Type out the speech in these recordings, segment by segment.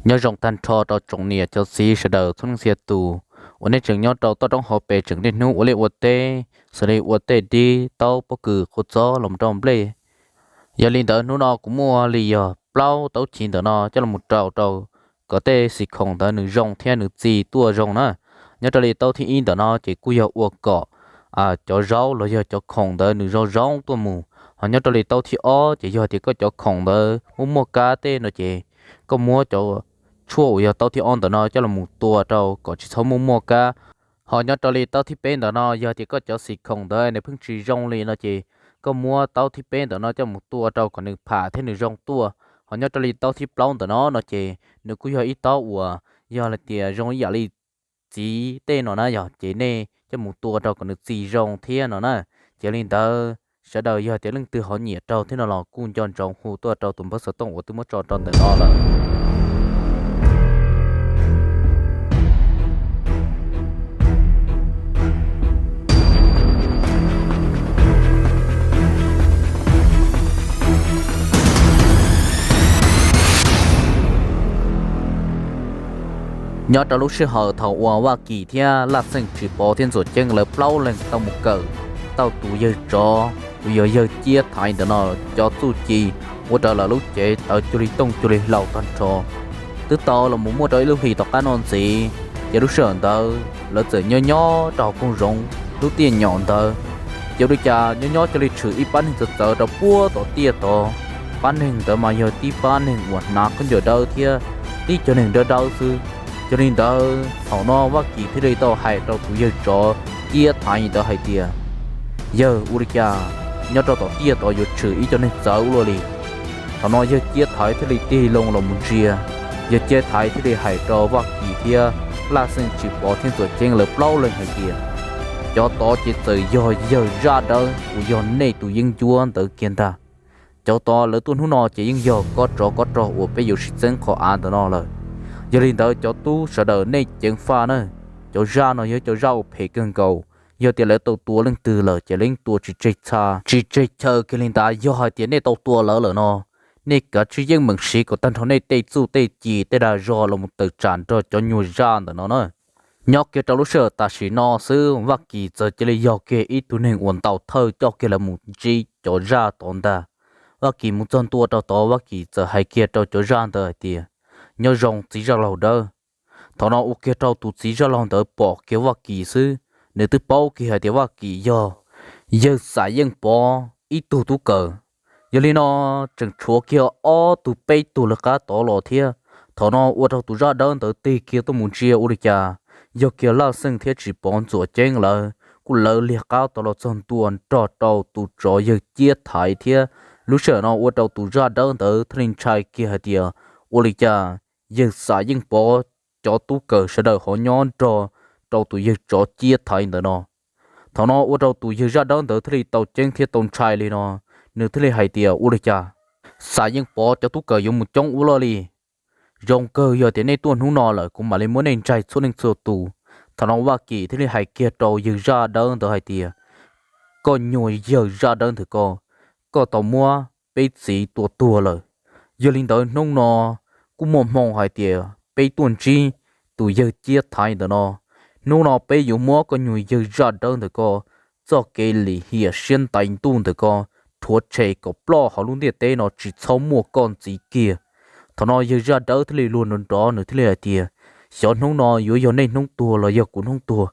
Nyob zoo tag nrho rau tsoom niam cov txiv sawv daws txhua leej txhia tus uas nej tseem nyob rau toj roob hauv pes tseem niaj hnub ua liaj ua teb, xws li ua tej dib, taub, pob kws, qau txob los rau nplej. Yog li ntawd hnub no kuv muaj li yog plaub taub chiv ntawm no coj los rau rau kom tej xim khoom ntawd nws zoo thiab nws txi tuaj zoo na. Nyob rau li taub thib ib ntawm no ces kuj yog ua kom cov zaub los yog cov khoom ntawd nws zoo zoo tuaj mus. Ho nyob rau li taub thib ob ces yog tias koj cov khoom ntawd muaj muaj kab tej no ces koj muab cov tshuaj uas yog taub thib ob ntawm no coj los mus tua rau kom tsis txhob muaj muaj kab. Ho nyob rau li taub thib peb ntawm no yog tias koj cov xim khoom ntawd nws pheej tsis zoo li no ces koj muab taub thib peb ntawm no coj mus tua rau kom nws pham thiab nws zoo tuaj. Ho nyob rau li taub thib plaub ntawm no no ces nws kuj yog ib taub uas yog hais tias zoo ib yam li txiv tej no na, yog ces nej coj mus tua rau kom nws txi zoo thiab no na. Ces li ntawd sawv daws yog tias leej twg ho nyiam raug thiab no los kuj nco ntsoov hu tuaj rau tus npawb xov tooj uas twb muab tso rau ntawm no lawm. Nyob rau lub sij hawm thaum uas Vaj Kis thiab Laj Xeej Tsis Pov thiab Ntxuam Ceeb lawv plaub leeg tau mus kawm tau tus yawg tsov uas yog yawg Ciab Thaiv ntawm no cov txuj ci ua rau lawv lub cev tawv cuag li tooj cuag li hlau tag nrho. Twb tau los mus muaj rau ib lub hlis tom qab no ntxiv, ces lub sij hawm ntawd lawv txawm nyob nyob rau hauv koog zoov lub tiaj nyom ntawd. Ces ua li cas nyob nyob cia li tshwm ib pab neeg txawv txawv rau puag tom tiaj tod. Pab neeg ntawd mas yog tib pab neeg uas hnav khaub ncaws dawb thiab tib cov neeg dawb dawb xwb. Yog li ntawd thaum no Vaj Kis thiaj li tau hais rau tus yawg tsov Ciab Thaiv ntawd hais tias, yawg, ua li cas nyob rau tom tiaj tod yuav tshwm ib co neeg txawv ua luaj li? Thaum no yawg Ciab Thaiv thiaj li tig loo los mus ntsia, yawg Ciab Thaiv thiaj li hais rau Vaj Kis thiab Laj Xeej Tsis Pov thiab Ntxuam Ceeb lawv plaub leeg hais tias, cov tod ces txawm yog yawg zaj dawb uas yog nej tus yeeb ncuab ntawd kiag ntag. Cov tod lawv tuaj hnub no ces yeej yog kob tsov kob rog uas peb yuav sib txeeb qhov av ntawm no lawm. Yog li ntawd cov tub sawv daws nej ceev faj na, cov zaj no yog cov zaj uas phem kawg nkaus. Yog tias lawv tau tua leej twg lawm ces lawv yeej tua tsis tseg txha tsis tseg chaw kiag li ntawd. Yog hais tias nej tau tua lawv lawm no, nej kav tsij yeej meem siv kom tag nrho nej tej txuj tej ci tej dag zog los mus tawm tsam nrog cov nyuag zaj ntawm no na. Nyob kiag rau lub sij hawm tam sim no xwb Vaj Kis txawm cia li yog kiag ib tug neeg uas ntaus thawj coj kiag lawv mus ntsib cov zaj tod ntag. Vaj Kis mus txog ntua rau tod Vaj Kis txawm hais kiag rau cov zaj ntawd hais tias, nyob zoo txiv zaj laug dawb. Thaum no ua kiag rau tus txiv zaj laug ntawd pom kiag Vaj Kis xwb, nws twb paub kiag hais tias Vaj Kis yog yawg Xam Yeej Pov ib tug tub kawm. Yog li no tseem tshuav kiag ob tug peb tug lawv qab tod los thiab. Thaum no ua rau tus zaj dawb ntawd tig kiag tuaj mus ntsia ua li cas yog kiag Laj Xeej thiab Tsis Pov Ntxuam Ceeb lawv kuj lawv liag qab tod los txog ntua nrog rau tus tsov yawg Ciab Thaiv thiab. Lub sij hawm no ua rau tus zaj dawb ntawd thiaj li ntshai kiag hais tias, ua li cas yawg Xam Yeej Pov cov tub kawm sawv daws ho nyob nrog rau tus yawg tsov Ciab Thaiv ntawm no. Thaum no ua rau tus yawg zaj dawb ntawd thiaj li tau ceeb thiab tau ntshai li no, nws thiaj li hais tias, ua li cas Xam Yeej Pov cov tub kawm yuav mus coob ua luaj li? Zoo kawg yog tias nej tuaj hnub no lawm kuv mam li muab nej ntsaig txhua leej txhua tus. Thaum no Vaj Kis thiaj li hais kiag rau yawg zaj dawb ntawd hais tias, koj nyuag yawg zaj dawb ntawm koj, koj tau muab peb txiv tua tuag lawm. Yog li ntawd hnub no kuj muaj hmoo hais tias peb tuaj ntsib tus yawg Ciab Thaiv ntawm no. Hnub no peb yuav muab koj nyuag yawg zaj dawb ntawm koj txoj kev lim hiam siab ntais ntuj ntawm koj rhuav tshem kom ploj hauv lub ntiaj teb no tsis txhob muaj koj ntxiv kiag. Thaum no yawg zaj dawb thiaj li luag nrov nrov nws thiaj li hais tias, xyov hnub no yuav yog nej hnub tuag los yog kuv hnub tuag.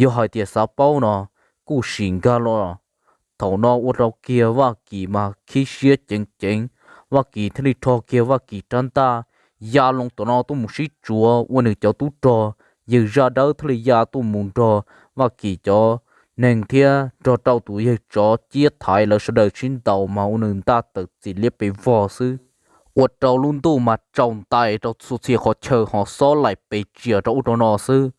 Yog hais tias xav paub no kuj sim nkag los. Thaum no ua rau kiag Vaj Kis mas khib siab ceev ceev, Vaj Kis thiaj li rho kiag Vaj Kis rab ntaj ya loo tom no tuaj mus sib tsuav ua nws cov tub rog. Yawg zaj dawb thiaj li ya tuaj mus nrog Vaj Kis cov neeg thiab nrog rau tus yawg tsov Ciab Thaiv lawv sawv daws sib ntaus mas ua nws ntaj tawm txim liab pes vog xwb. Ua rau lub ntuj mas tsaus ntais rau txhua txhia qhov chaw ho xob laim pes tsias rau ub rau no xwb.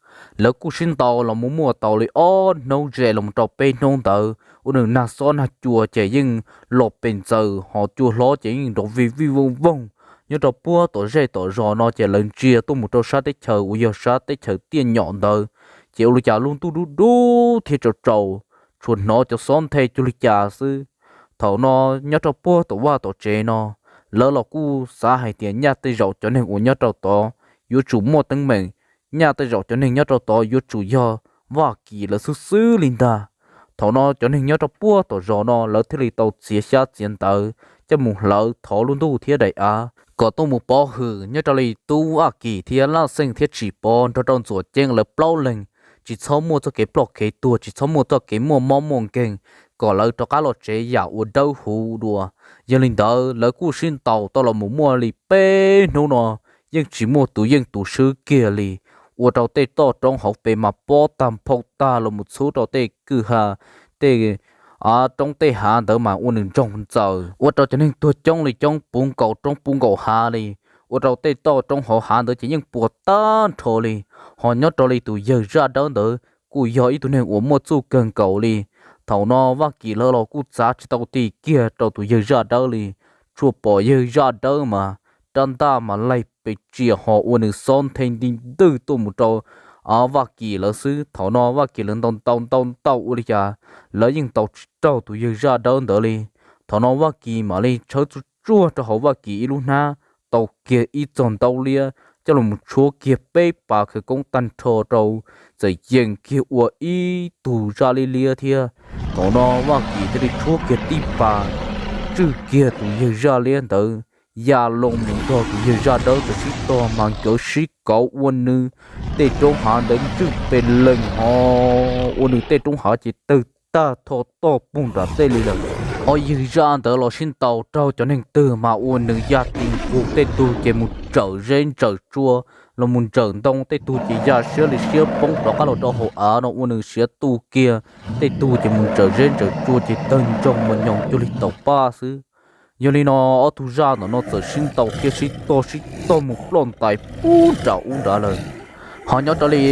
Lawv kuj sib ntaus los mus muaj tau li ob hnub ze los rau peb hnub ntawd ua nws nag xob nag cua ces yeej los pes ntxaws ho cua hlob ces yeej nrov vij vij vooj voog. Nyob rau puag tom zej tom zos no ces lawv ntsia tuaj mus rau sab teb chaws uas yog sab teb chaws tiaj nyom ntawd ces ua li cas lub ntuj dub dub thiab tsaus tsaus, tsuas hnov cov xob nthe cuag li cas xwb. Thaum no nyob rau puag tom vaj tom tsev no lawv los kuj xav hais tias nyaj tej zaum cov neeg uas nyob rau tod yuav tsum muaj teeb meem, nyaj tej zaum cov neeg nyob rau tod yuav tsum yog Vaj Kis lawv xwb xwb li ntag. Thaum no cov neeg nyob rau puag tom zos no lawv thiaj li tau txiav xyab txiav ntawv coj mus hlawv thov lub ntuj thiab daim av kom tuaj mus pov hwm nyob rau li Tub Vaj Kis thiab Laj Xeej thiab Tsis Pov nrog rau Ntxuam Ceeb lawv plaub leeg tsis txhob muaj txoj kev ploj kev tuag, tsis txhob muaj txoj kev muaj mob muaj nkeeg, kom lawv rov qab los tsev yam uas dawb huv dua. Yog li ntawd lawv kuj sib ntaus tau los mus muaj li peb hnub no yeej tsis muaj tus yeej tus swb kiag li, ua rau tej toj roob hauv pes mas pob tag phau tag los mus txhub rau tej kwj ha, tej roob tej hav ntawd mas ua nws ntsoog ntxaws, ua rau cov neeg tuag coob li coob puv nkaus roob puv nkaus hav li, ua rau tej toj roob hauv hav ntawd ces yeej puas tag nrho li. Ho nyob rau li tus yawg zaj dawb ntawd kuj yog ib tug neeg uas muaj txuj kawg nkaus li. Thaum no Vaj Kis lawv los kuj txav tsis tau ti kiag rau tus yawg zaj dawb li, tsuas pom yawg zaj dawb mas rab ntaj mas laig pes tsias ho ua nws xob nthe nti ntwj tuaj mus rau Vaj Kis lawv xwb. Thaum no Vaj Kis lawv ntaus ntaus ntaus ntaus ua li cas lawv yeej ntaus tsis raug tus yawg zaj dawb ntawd li. Thaum no Vaj Kis mam li tshawb tsuj tsuag rau hauv Vaj Kis ib lub hnab, tau kiag ib txog ntaub liab coj los tshuab kiag peb pas khawv koob tag nrho rau, txawm yees kiag ua ib tug zaj liab liab thiab. Thaum no Vaj Kis thiaj li tshuab kiag tib pas tswj kiag tus yawg zaj liab ntawd ya loo mus nrog tus yawg zaj dawb txawm sib tog mas nkawd sib kauv ua nws tej roob hav ntawd ntswj pes lees ho ua nws tej roob hav ces tawg tag tho toj puag nram tej li lawm. Ob yawg zaj ntawd los sib ntaus raug cov neeg twg mas ua nws ya ti nqus, tej tug ces mus ntsawm zeb ntsawm tsua los mus ntsawm ntoo, tej tug ces ya siab li siab poob rov qab los rau hauv av no ua nws siav tu kiag, tej tug ces mus ntsawm zeb ntsawm tsua ces tawg ntsoog mas nyoos cuag li taum paj xwb. Yog li no ob tug zaj ntawm no txawm sib ntaus thiab sib tog sib tog mus ploj ntais puag nram ub nrad lawm. Ho nyob rau li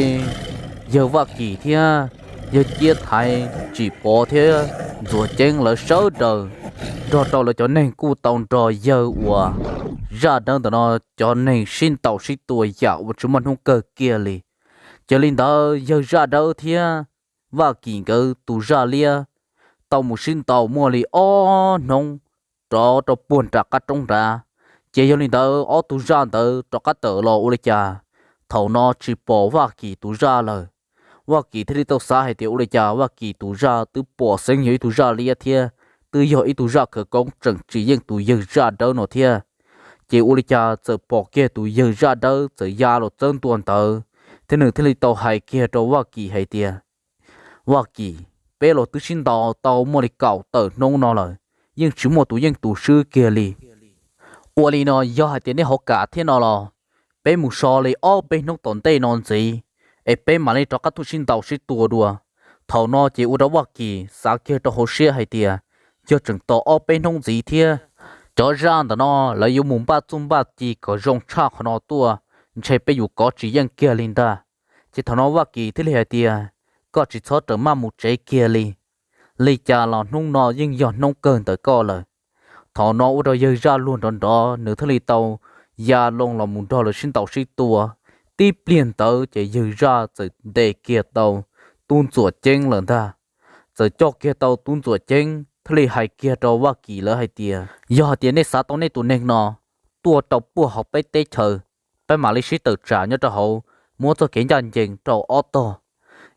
yawg Vaj Kis thiab yawg Ciab Thaiv, Tsis Pov thiab Ntxuam Ceeb lawv sawv daws nrog rau lawv cov neeg kuj tau nrog yawg uas zaj dawb ntawm no cov neeg sib ntaus sib tua yam uas tsis muaj hnub kawg kiag li. Ces li ntawd yawg zaj dawb thiab Vaj Kis nkawd tus zaj liab tau mus sib ntaus muaj li ob hnub rov rau puag nram qab roob nrad. Ces yog li ntawd ob tug zaj ntawd rov qab tawm los ua li cas, thaum no tsis pom Vaj Kis tus zaj lawm. Vaj Kis thiaj li tau xav hais tias ua li cas Vaj Kis tus zaj twb pom xeeb yog ib tug zaj liab thiab twb yog ib tug zaj khawv koob tseem tsis yeej tus yawg zaj dawb no thiab. Ces ua li cas txawm pom kiag tus yawg zaj dawb txawm ya los txawb ntua ntawd, thiab nws thiaj li tau hais kiag rau Vaj Kis hais tias, Vaj Kis, peb los twb sib ntaus tau muaj li kaum tawm hnub no lawm, yeej tsis muaj tus yeej tus swb kiag li. Ua li no yog hais tias nej ho kam thiab no los peb mus so li ob peb hnub tom ntej no ntxiv es peb mam li rov qab tuaj sib ntaus sib tua dua. Thaum no ces ua rau Vaj Kis xav kiag rau hauv siab hais tias, yog tseem tos ob peb hnub ntxiv thiab cov zaj ntawm no lawv yuav mus npaj txuj npaj ci kom zoo tshaj qhov no tuaj, ntshe peb yuav kov tsis yeej kiag li ntag. Ces thaum no Vaj Kis thiaj li hais tias, koj tsis txhob rawm maj mus tsev kiag li. Li cas los hnub no yeej yog hnub kawg ntawm koj lawm. Thaum no ua rau yawg zaj luag nrov nrov nws thiaj li tau ya loo los mus nrog lawv sib ntaus sib tua. Tib pliag ntawd ces yawg zaj txawm ntes kiag tau tub Ntxuam Ceeb lawm ntag. Txawm coj kiag tau tub Ntxuam Ceeb thiaj li hais kiag rau Vaj Kis lawv hais tias, yog hais tias nej xav tau nej tus neeg no tuaj rau puag hauv peb teb chaws, peb mam li sib tawm tsam nyob rau hauv muab txoj kev ncaj ncees rau ob tog.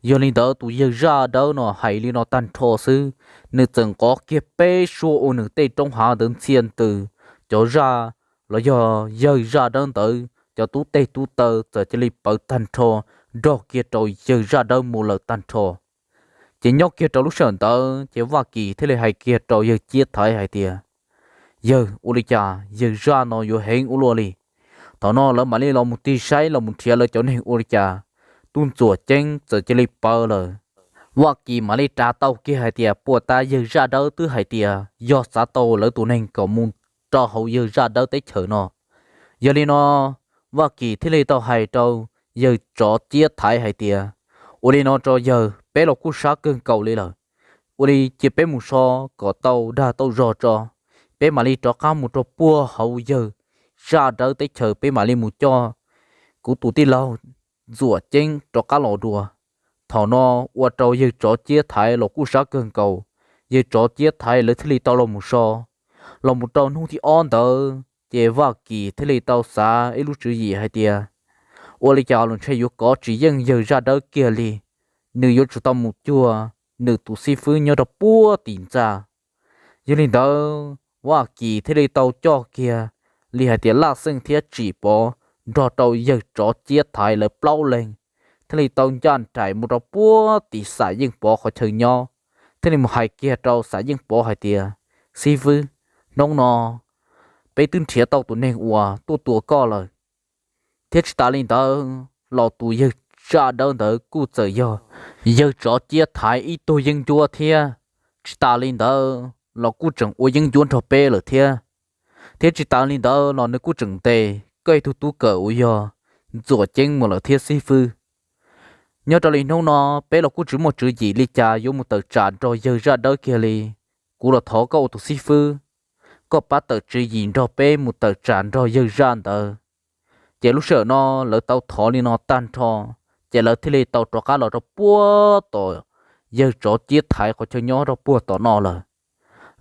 Yog li ntawd tus yawg zaj dawb no hais li no tag nrho xwb, nws txawm nqov kiag peb suab ua nws tej roob hav ntawd ntxhia ntws. Cov zaj los yog yawg zaj dawb ntawd cov tub teg tub taw txawm cia li pawv tag nrho, nrog kiag rau yawg zaj dawb mus lawm tag nrho. Ces nyob kiag rau lub sij hawm ntawd ces Vaj Kis thiaj li hais kiag rau yawg Ciab Thaiv hais tias, yawg, ua li cas yawg zaj no yuav heev ua luaj li? Thaum no lawv mam li los mus tig saib los mus nrhiav lawv cov neeg ua li cas, tub Ntxuam Ceeb txawm cia li pawv lawm. Vaj Kis mam li rav tau kiag hais tias puas tas yawg zaj dawb twb hais tias yog xav tau lawv tus neeg kom mus rau hauv yawg zaj dawb teb chaws no. Yog li no Vaj Kis thiaj li tau hais rau yawg tsov Ciab Thaiv hais tias, ua li no tso yawg, peb los kuj sab kawg nkaus li lawm, ua li cia peb mus so kom tau dag tau zog tso, peb mam li rov qab mus rau puag hauv yawg zaj dawb teb chaws peb mam li mus coj kuv tus tij laug Ntxuam Ceeb rov qab los dua. Thaum no ua rau yawg tsov Ciab Thaiv los kuj sab kawg nkaus, yawg tsov Ciab Thaiv lawv thiaj li tau los mus so. Los mus rau hnub thib ob ntawd ces Vaj Kis thiaj li tau xav ib lub tswv yim hais tias, ua li cas los ntshe yuav kov tsis yeej yawg zaj dawb kiag li, nws yuav tsum tau mus cuag nws tus xib fwb nyob rau puag tim ntxa. Yog li ntawd, Vaj Kis thiaj li tau coj kiag li hais tias Laj Xeej thiab Tsim Pov nrog rau yawg tsov ciab thaiv lawv plaub leeg thiaj li tau ncaj nraim mus rau puag tim Xam Yeej Pov qhov chaw nyob, thiaj li mus hais kiag rau Xam Yeej Pov hais tias, xib fwb, hnub no peb twb nrhiav tau tus neeg uas tuaj tua koj lawm, thiab tsis tas li ntawd los tus yawg zaj dawb ntawd kuj txawm yog yawg tsov ciab thaiv ib tug yeeb ncuab thiab, tsis tas li ntawd los kuj tseem ua yeeb ncuab nrog peb lawm thiab, thiab tsis tas li ntawd los nws kuj tseem ntes koj ib tug tub kawm uas yog Ntxuam Ceeb mus lawm thiab xib fwb. Nyob rau li hnub no, peb los kuj tsis muaj tswv yim li cas yuav mus tawm tsam nrog yawg zaj dawb kiag li. Kuv los thov koj ua tus xib fwb, koj pab tawm tswv yim nrog peb mus tawm tsam nrog yawg zaj ntawd. Ces lub sij hawm no lawv tau thov li no tag nrho, ces lawv thiaj li tau rov qab los rau puag tom yawg tsov ciab thaiv qhov chaw nyob rau puag tom no lawm.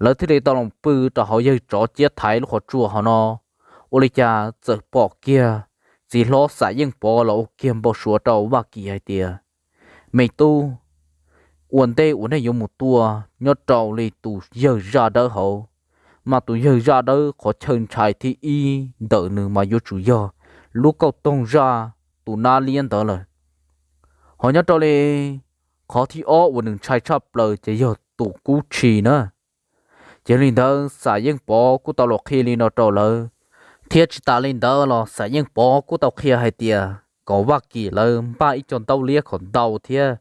Lawv thiaj li tau los pw rau hauv yawg tsov ciab thaiv lub qhov tsua hauv no, ua li cas txawm pom kiag txiv hlob Xam Yeej Pov los ua kiag npau suav rau Vaj Kis hais tias, me tub, ua ntej uas nej yuav mus tua nyob rau li tus yawg zaj dawb hauv, mas tus yawg zaj dawb qhov chaw ntshai thib ib ntawm nws mas yuav tsum yog lub kauj toog zaj tus nab liab ntawd lawm. Ho nyob rau li qhov thib ob uas nws ntshai tshaj plaws ces yog tus kub tshis na. Ces li ntawd Xam Yeej Pov kuj tau los qhia li no rau lawv, thiab tsis tas li ntawd los Xam Yeej Pov kuj tau qhia hais tias kom Vaj Kis lawv npaj ib co ntaub liab kom ntau thiab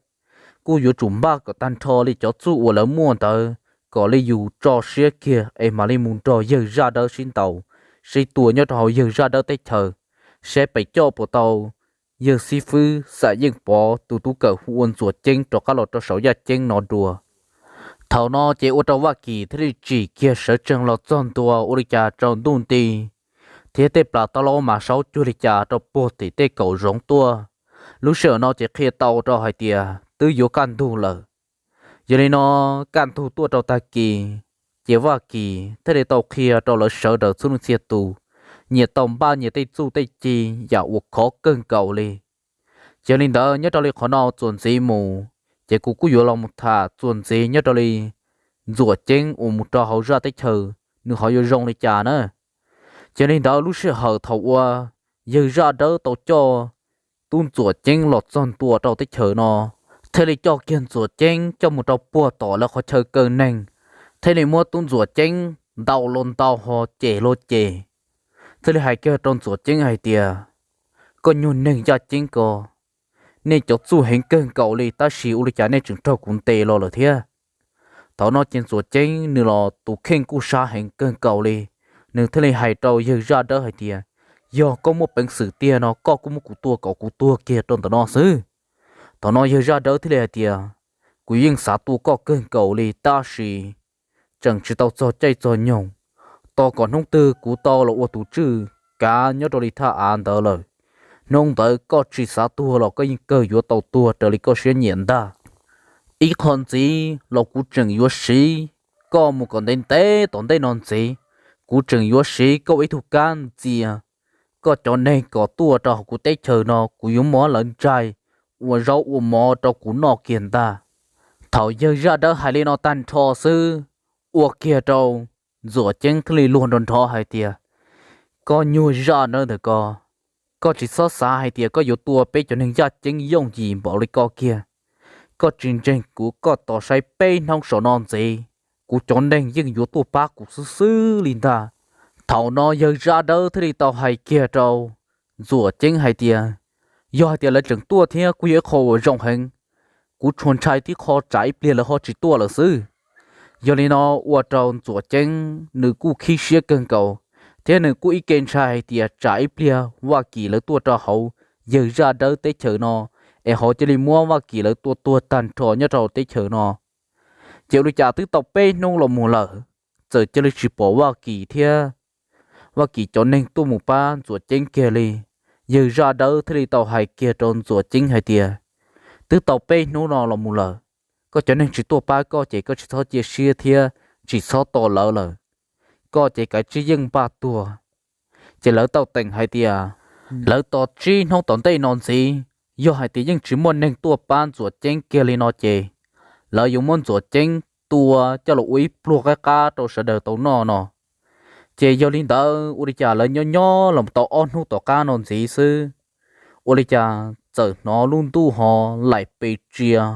kuj yuav tsum npaj kom tag nrho li cov txuj uas lawv muaj ntawd kom li yus tso siab kiag es mam li mus nrog yawg zaj dawb sib ntaus sib tua nyob rau hauv yawg zaj dawb teb chaws, saib pem coj puas tau yawg xib fwb Xam Yeej Pov tus tub kawm hu ua Ntxuam Ceeb rov qab los rau saum yaj ceeb no dua. Thaum no ces ua rau Vaj Kis thiaj li tsim kiag sawv tsees los txog ntua ua li cas rau ntuj nti, thiab tej plas tab laub mas saub cuag li cas rau puag tim tej kaum zoov tuaj. Lub sij hawm no ces qhia tau rau hais tias twb yuav kaj ntug lawm. Yog li no, kaj ntug tuaj rau tag kis, ces Vaj Kis thiaj li tau qhia rau lawv sawv daws txhua leej txhia tus nyias tau npaj nyias tej txuj tej ci yam uas khov kawg nkaus li. Yog li ntawd nyob rau li qhov no txuas ntxiv mus, ces kuv kuj yuav los mus tham txuas ntxiv nyob rau li Ntxuam Ceeb uas mus rau hauv zaj teb chaws nws ho yuav zoo li cas na. Yog li ntawd lub sij hawm thaum uas yawg zaj dawb tau coj tub Ntxuam Ceeb los txog ntua rau teb chaws no, thiaj li coj kiag Ntxuam Ceeb coj mus rau puag tom lawv qhov chaw kaw neeg, thiaj li muab tub Ntxuam Ceeb ntaus los ntaus ho cem los cem, thiaj li hais kiag rau Ntxuam Ceeb hais tias, koj nyuag neeg yaj ceeb ko, nej cov txuj heev kawg nkaus li tab sis ua li cas nej tseem raug kuv ntes los lawm thiab? Thaum no ces Ntxuam Ceeb nws los tus kheej kuj sab heev kawg nkaus li, nws thiaj li hais rau yawg zaj dawb hais tias, yog koj muaj peev xwm tiag no koj kuj muab kuv tua kom kuv tuag kiag rau ntawm no xwb. Thaum no yawg zaj dawb thiaj li hais tias, kuv yeej xav tua koj kawg nkaus li tab sis tseem tsis tau txog caij txog nyoog, tos kom hnub twg kuv tau los ua tus tswj kav nyob rau li thaj av ntawd lawm, hnub ntawd koj tsis xav tuag los koj yeej kawg yuav tau tuag raws li koj siab nyiam ntag. Ib qho ntxiv los kuv tseem yuav siv koj mus kom ntev ntev tom ntej no ntxiv, kuv tseem yuav siv koj ua ib tug kab ntxias koj cov neeg kom tuaj rau hauv kuv teb chaws no, kuv yuav muab lawv ntsaig ua zaub ua mov rau kuv noj kiag ntag. Thaum yawg zaj dawb hais li no tag nrho xwb, ua kiag rau Ntxuam Ceeb thiaj li luag nrov nrov hais tias, koj nyuag zaj dawb ntawm ko, koj tsis txhob xav hais tias koj yuav tua peb cov neeg yaj ceeb yooj yim npaum li ko kiag. Koj tsis ntseeg kuv koj tos saib peb hnub saum no ntxiv, kuv cov neeg yeej yuav tuaj pab kuv xwb xwb li ntag. Thaum no yawg zaj dawb thiaj li tau hais kiag rau Ntxuam Ceeb hais tias, yog hais tias lawv tseem tuaj thiab kuj yog ib qho uas zoo heev, kuv tsuas ntshai tib qho tsam ib pliag lawv ho tsis tuaj lawm xwb. Yog li no ua rau Ntxuam Ceeb nws kuj khib siab kawg nkaus, thiab nws kuj ib ke ntshai hais tias tsam ib pliag Vaj Kis lawv tuaj rau hauv yawg zaj dawb teb chaws no, es ho cia li muab Vaj Kis lawv tua tuag tag nrho nyob rau teb chaws no. Ces ua li cas twb tau peb hnub los mus lawm, txawm cia li tsis pom Vaj Kis thiab Vaj Kis cov neeg tuaj mus pab Ntxuam Ceeb kiag li. Yawg zaj dawb thiaj li tau hais kiag rau Ntxuam Ceeb hais tias, twb tau peb hnub no los mus lawm, koj cov neeg tsis tuaj pab koj ces koj tsis txhob cia siab thiab tsis txhob tos lawv lawm. Koj ces kav tsij yeej npaj tuag, Ces lawv tau teem hais tias lawv tos tsib hnub tom ntej no ntxiv, yog hais tias yeej tsis muaj neeg tuaj pab Ntxuam Ceeb kiag li no ces lawv yuav muab Ntxuam Ceeb tua coj los ua ib pluag qab qab rau sawv daws tau noj no. Ces yog li ntawd ua li cas lawv nyob nyob los tau ob hnub tom qab no ntxiv xwb, ua li cas txawm hnov lub ntuj ho laim pes tsias,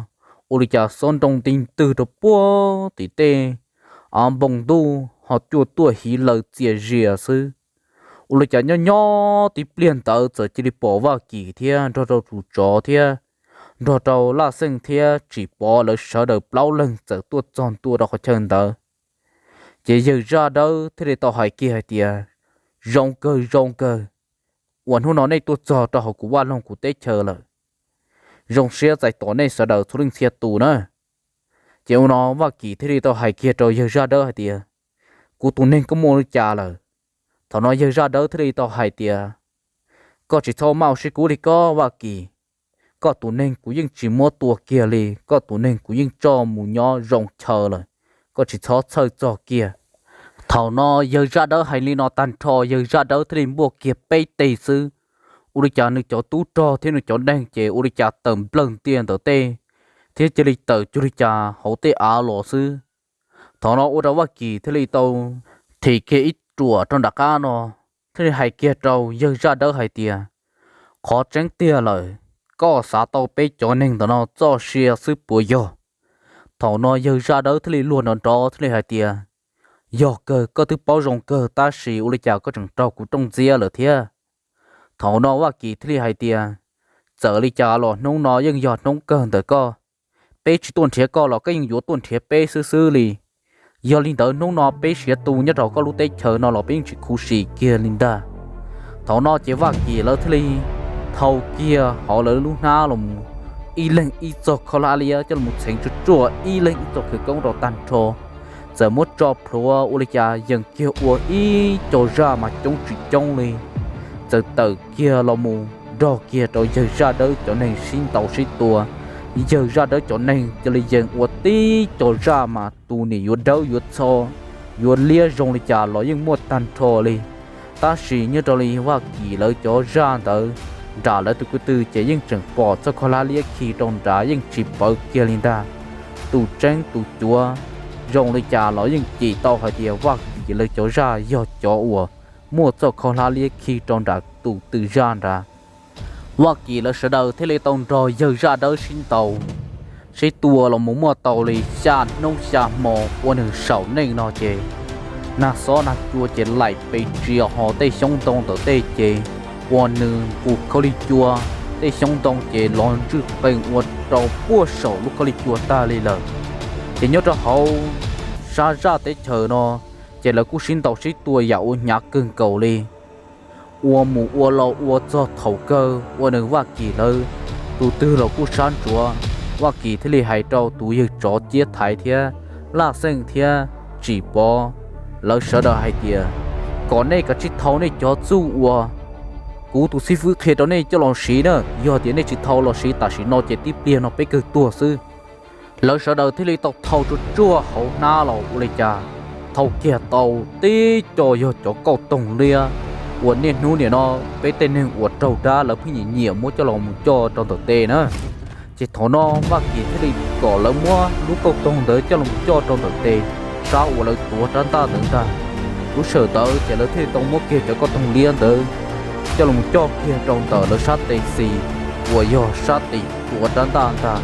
ua li cas xob nroo nti ntwg rau puag tim tej av npoo ntuj ho cuaj tuaj hiv laws txias zias xwb. Ua li cas nyob nyob tib pliag ntawd txawm cia li pom Vaj Kis thiab nrog rau tus tsov thiab nrog rau Laj Xeej thiab Tsim Pov lawv sawv daws plaub leeg txawm tuaj txog ntua rau qhov chaw ntawd. Ces yawg Zaj Dawb thiaj li tau hais kiag hais tias, Zoo kawg zoo kawg uas hnub no nej tuaj txog rau hauv kuv vaj loog kuv teb chaws lawm. Zoo siab txais tos nej sawv daws txhua leej txhia tus na. Ces ua no Vaj Kis thiaj li tau hais kiag rau yawg Zaj Dawb hais tias, Kuv tus neeg koj muaj li cas lawm? Thaum no yawg Zaj Dawb thiaj li tau hais tias, Koj tsis txhob maj ua siab kub li koj Vaj Kis. Koj tus neeg kuv yeej tsis muab tua kiag li, koj tus neeg kuv yeej tso mus nyob zoo chaw lawm, koj tsis txhob txhawj txog kiag. Thaum no yawg Zaj Dawb hais li no tag nrho, yawg Zaj Dawb thiaj li npuaj kiag peb teg xwb, ua li cas nws cov tub rog thiab nws cov neeg ces ua li cas tawm nplawg ntia ntawm tej, thiab cia li tawm cuag li cas hauv tej av los xwb. Thaum no ua rau Vaj Kis thiaj li tau thim kiag ib ruam rau nram qab no, thiaj li hais kiag rau yawg Zaj Dawb hais tias, Qhov tseeb tiag lawm, koj xav tau peb cov neeg ntawm no txoj sia xwb puas yog? Thaum no yawg Zaj Dawb thiaj li luag nrov nrov thiaj li hais tias, Yog kawg, koj twb paub zoo kawg tab sis ua li cas koj tseem raug kuv rooj ntxiab lawm thiab? Thaum no Vaj Kis thiaj li hais tias, Txawm li cas los hnub no yeej yog hnub kawg ntawm koj. Peb tsis tuaj nrhiav koj los koj yeej yuav tuaj nrhiav peb xwb xwb li. Yog li ntawd hnub no peb siav tu nyob rau koj lub teb chaws no los peb yeej tsis khuv xim kiag li ntag. Thaum no ces Vaj Kis lawv thiaj li thau kiag hauv lawv lub hnab los mus ib leeg ib txoj khaub hlab liab coj los txheev tsuaj tsuaj ib leeg ib txoj khawv koob rau tag nrho, txawm muab tso plhuav ua li cas yees kiag ua ib co zaj mas coob tsis coob li, txawm tawm kiag los mus nrog kiag rau yawg Zaj Dawb cov neeg sib ntaus sib tua. Yawg Zaj Dawb cov neeg cia li yees ua tib co zaj mas tus niam yuav dawb yuav txho, yuav liab zoo li cas los yeej muaj tag nrho li. Tab sis nyob rau li Vaj Kis lawv cov zaj ntawd, nram lawv tus ko tw ces yeej tseem pom txoj khaub hlab liab khi rau nrad yeej tsis pawv kiag li ntag. Tus tseeb tus cuav zoo li cas los yeej cim tau hais tias Vaj Kis lawv cov zaj yog cov uas muaj txoj khaub hlab liab khi rau nram tus tw zaj nrad. Vaj Kis lawv sawv daws thiaj li tau nrog yawg Zaj Dawb sib ntaus sib tua los mus muaj tau li xya hnub xya hmo ua nws saum neej no ces nag xob nag cua ces laim pes tsia ho tej xyoob ntoo ntawm tej ces ua nws nqus khaub lig cua, tej xyoob ntoo ces los ntswj qees ua rau puag saum lub khaub lig cua tag li lawm. Ces nyob rau hauv sab zaj teb chaws no ces lawv kuj sib ntaus sib tua yam ua hnyav kawg nkaus li. Ua mus ua los ua txog thaum kawg ua nws Vaj Kis lawv tus twg los kuj sab ntsuav. Vaj Kis thiaj li hais rau tus yawg tsov Ciab Thaiv thiab Laj Xeej thiab Tsim Pov lawv sawv daws hais tias, Kom nej kav tsij thau nej cov txuj uas kuv tus xib fwb qhia rau nej coj los siv na. Yog tias nej tsis thau los siv tam sim no ces tib pliag no peb kawg tuag xwb. Lawv sawv daws thiaj li tau thau tsuaj tsuaj hauv hnab los ua li cas thau kiag tau tib co yog cov kauj toog liab uas niaj hnub nim no peb tej neeg uas raug dab lawv pheej nyiam nyiam muab coj los mus coj rau ntawm tes na. Ces thaum no Vaj Kis thiaj li kom lawv muab lub kauj toog ntawd coj los coj rau ntawm tes sab uas lawv tuav rab ntaj ntawd ntag. Lub sij hawm ntawd ces lawv thiaj li tau muab kiag cov kauj toog liab ntawd coj los coj kiag rau ntawm lawv sab tes xis uas yog sab tim tuav rab ntaj ntag.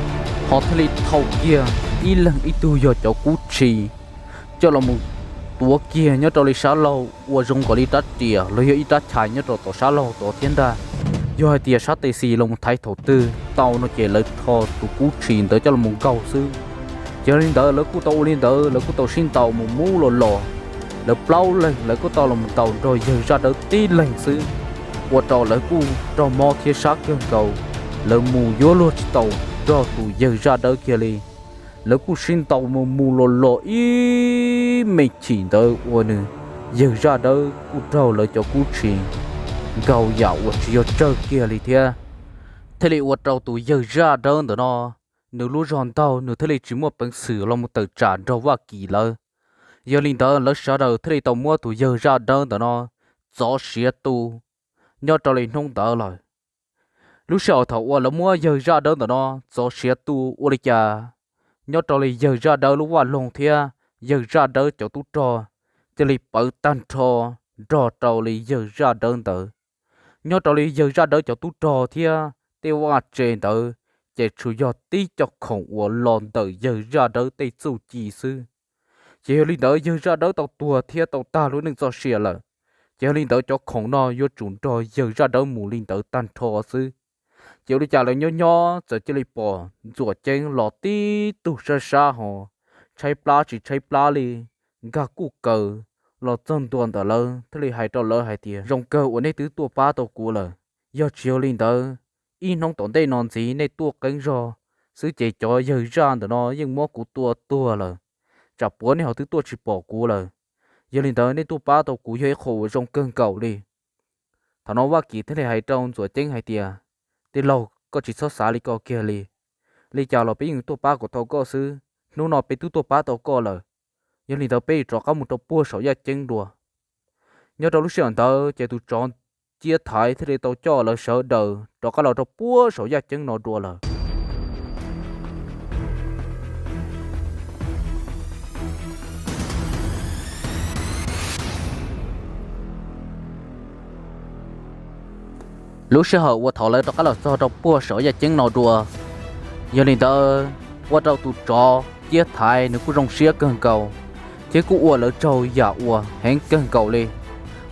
Ho thiaj li thau kiag ib leeg ib tug yog cov kub tshis coj los mus tuav kiag nyob rau li sab laug ua zoo nkaus li rab riam los yog ib rab chais nyob rau tom sab laug tod thiab ntag. Yog hais tias sab tes xis los mus thaiv thaum twg tau no ces lawv rho tus kub tshis ntawd coj los mus nkaug xwb. Ces yog li ntawd lawv kuj tau ua li ntawd, lawv kuj tau sib ntaus mus mus los los. Lawv plaub leeg lawv kuj tau los ntaus nrog yawg Zaj Dawb tib leeg xwb, ua rau lawv kuj raug mob thiab sab kawg nkaus. Lawv mus yuav luag tsis taus nrog tus yawg Zaj Dawb kiag li. Lawv kuj sib ntaus mus mus los los ib me chim ntawd ua nws yawg Zaj Dawb kuj raug lawv cov kub tshis nkaug yam uas tsis yog tsawg kiag li thiab. Thiaj li ua rau tus yawg Zaj Dawb ntawm no nws lub zog ntaug nws thiaj li tsis muaj peev xwm los mus tawm tsam nrog Vaj Kis lawv. Yog li ntawd lawv sawv daws thiaj li tau muab tus yawg Zaj Dawb ntawm no txov siav tu nyob rau li hnub ntawd lawm. Lub sij hawm thaum uas lawv muab yawg zaj dawb ntawm no txov siav tu ua li cas, nyob rau li yawg zaj dawb lub vaj loog thiab yawg zaj dawb cov tub rog cia li pawv tag nrho nrog rau li yawg zaj dawb ntawd. Nyob rau li yawg zaj dawb cov tub rog thiab tej vaj tse ntawd ces tsuas yog tib co khoom uas los ntawm yawg zaj dawb tej txuj ci xwb. Ces yog li ntawd yawg zaj dawb tau tuag thiab tau tag lub neej txoj sia lawm. Ces yog li ntawd cov khoom no yuav tsum nrog yawg zaj dawb mus li ntawd tag nrho xwb. Ces ua li cas lawv nyob nyob txawm cia li pom Ntxuam Ceeb los tib tug sab sab ho tshaib plab tsis tshaib plab li, nkag kuj kaws los txog ntua ntawm lawv thiaj li hais rau lawv hais tias, Zoo kawg uas nej twb tuaj pab tau kuv lawm. Yog tsis yog li ntawd, ib hnub tom ntej no ntxiv nej tuaj qeeb zog xwb ces cov yawg zaj ntawm no yeej muab kuv tua tuag lawm. Tsam puas nej ho twb tuaj tsis pom kuv lawm. Yog li ntawd nej tuaj pab tau kuv yog ib qho uas zoo kawg nkaus li. Thaum no Vaj Kim thiaj li hais rau Ntxuam Ceeb hais tias, Tij laug, koj tsis txhob xav li ko kiag li. Li cas los peb yeej tuaj pab kom tau koj xwb, hnub no peb twb tuaj pab tau koj lawm. Yog li ntawd peb yuav rov qab mus rau puag saum yaj ceeb dua. Nyob rau lub sij hawm ntawd ces tus tsov Ciab Thaiv thiaj li tau coj lawv sawv daws rov qab los rau puag saum yaj ceeb no dua lawm. Lub sij hawm uas thaum lawv rov qab los txog rau puag saum yaj ceeb no dua, yog li ntawd ua rau tus tsov Ciab Thaiv nws kuj zoo siab kawg nkaus, thiab kuj ua lawv tsaug yam uas heev kawg nkaus li.